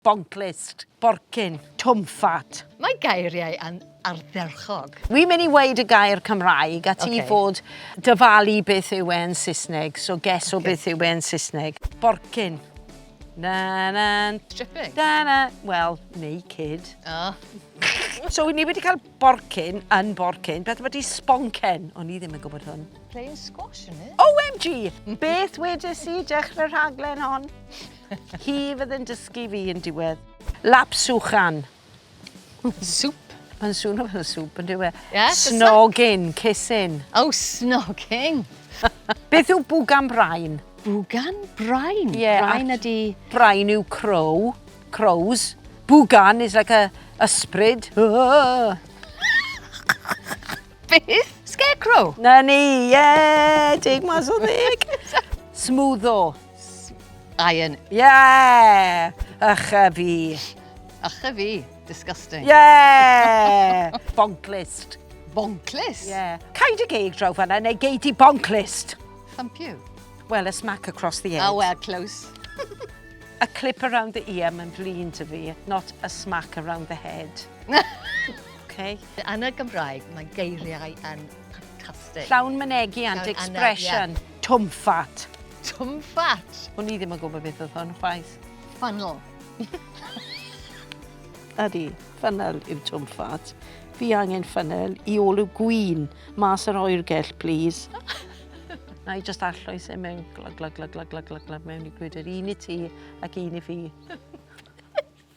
Bonclust, borcyn, twmffat. Mae geiriau yn ardderchog. Wi'n mynd i weud y gair Cymraeg a ti fod dyfalu beth yw e yn Saesneg, so guess o beth yw e yn Saesneg. Borcyn. Na na. Stripping. Na na. Wel, naked. Oh. So ni wedi cael borcyn yn borcyn, beth wedi sboncen? O'n i ddim yn gwybod hwn. Playing squash, isn't it? OMG! Beth wedes i dechrau'r rhaglen hon? Hi fydd yn dysgu fi yn diwedd. Lapswchan. Soup. Mae'n swnio fel sŵp yn dyw e? Yeah, Snogging, kissing. Oh, snogging. Beth yw bwgan brain? Bwgan brain? Yeah, Brain ydi... Brain yw crow, crows. Bwgan is like a ysbryd. Ah. Beth? Scarecrow? Na ni, ie, 10 mas o 10. Smootho. Iron. Ie, ycha fi. Ycha fi. Disgusting. Ie, bonclist. Bonclist? Ie. Cau dy geg draw fan'na neu gei di bonclist. Thump you. Well, a smack across the head. Oh, well, close. A clip around the ear, mae'n flin to fi, not a smack around the head. Okay. Yn y Gymraeg, mae geiriau yn ffantastig. Llawn mynegiant, Llawn expression. Twmffat. Twmffat. O'n i ddim yn gwybod beth oedd hwn chwaith. Funnel. Ydy, funnel yw twmffat. Fi angen funnel i olw gwin mas yr oergell, please. Na i just arllwys e mewn glug, glug, glug, glug, glug, glug, glug, mewn i gwydr. Un i ti ac un i fi.